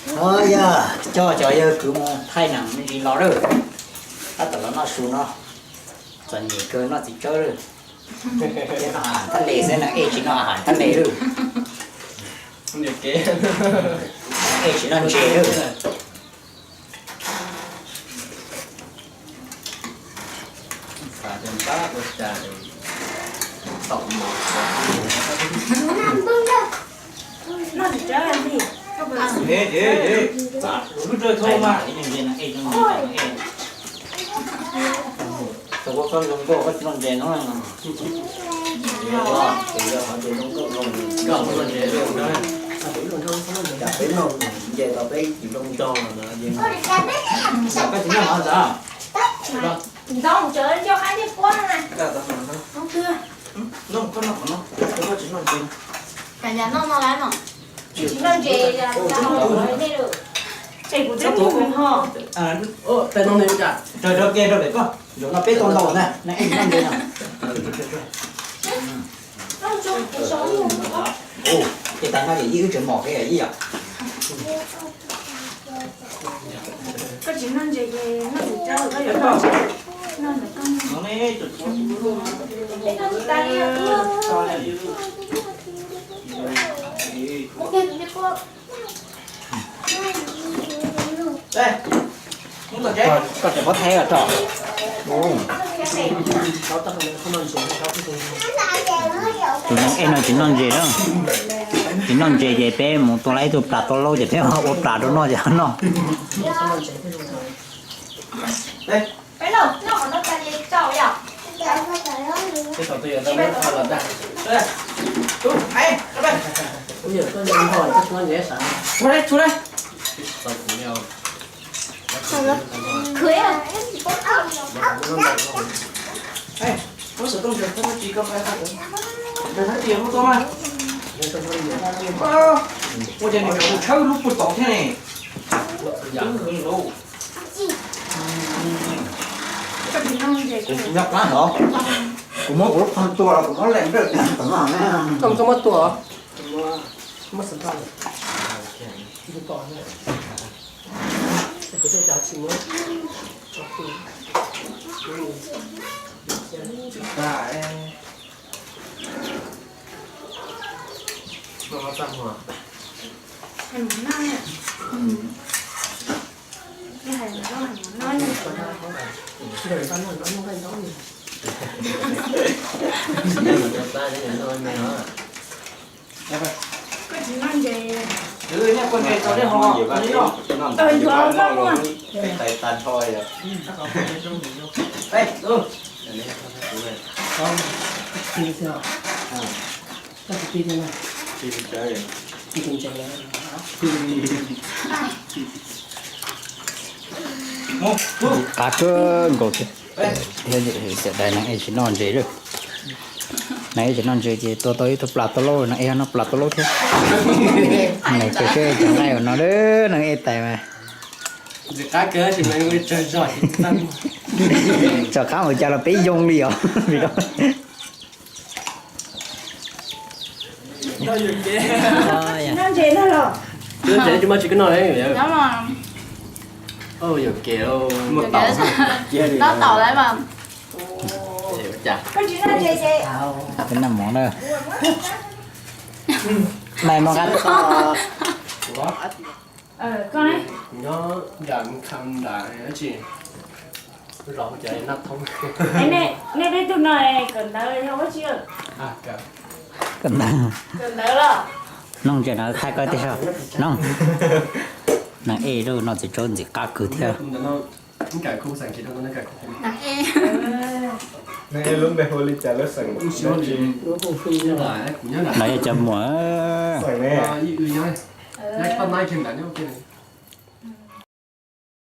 Yog coj cov yawg kwv mus thaij neeg me ntsis los lawm. Tab tom los noj su no, txom nyem kawg noj txiv tsawb lawm. Noj thaj les xwb, neeg ej tsis noj thaj les lawm. Ej tsis noj ntses lawm. Ntxoov, tseem nco qab ncej puab no na. Noj qhov no, koj tsis noj ntses. Tsis noj ntses, es kuv twb mus ho. Raws rau ke rau pem koj, zaum no peb tau ntau na, noj ntses no. Ces tas no ces ib wb tseem mom peb ib yom. Koj tsis noj ntses ces noj ntses tsawb, koj yuav noj ntses, noj ntawm koj. Koj tseem pob thaib os tso. Tus neeg ej no tsis noj ntses na. Tsis noj ntses ces peb mus tua lawm ib tug plas tau laub ces peb ua plas rau noj ces noj. Peb los noj qhov no tas ces tsaus yom. Tub, ais, tsuav lawm, tsuav lawm. Khwv. Muab xov tooj ntsaws, muab tsis koj qab, ntsaws hab tias muab tuaj mas. Ua cas nws tshawb lub puag tod thiab ne? Kuv nyob qab hov, kuv muab kuv lub qhov tua los kuv muab lem nrawm tom no. Koj muab tua, muab xov tooj. Koj tsis noj ntses. Nej kua ntses tso nej ho, nej noj. Yuav noj los tais tag nrho yom. Qab kawg nkaus thiab. Yog dais neeg ej tsis noj ntses lawm. Neeg ej tsis noj ntses ces tua tau ib tug plas tau laub, neeg ej noj plas tau laub thiab. Neeg ej tsis noj ntses no lawm, neeg ej tais mas. Txawm qab mus cas los peb yoo li os. Noj ntses no los? Tsis muaj tsis koj noj li. Tab tom lawm mas. Koj tsis noj ntses ces. Noj mov na. Noj mov qab. Koj ne? Nyob yam kham nram dab tsi, zos hu cas Naj Thoob. Nej peb tug no kawm ntawv yog ua tsi? Kawm ntawv los? Noog ntses no thaij koj tiag. Noog, neeg ej lub no txiv tsaub ntxim qab kawg thiab. Neeg ej lub npe hu li cas lub xeem? No yog cov muam.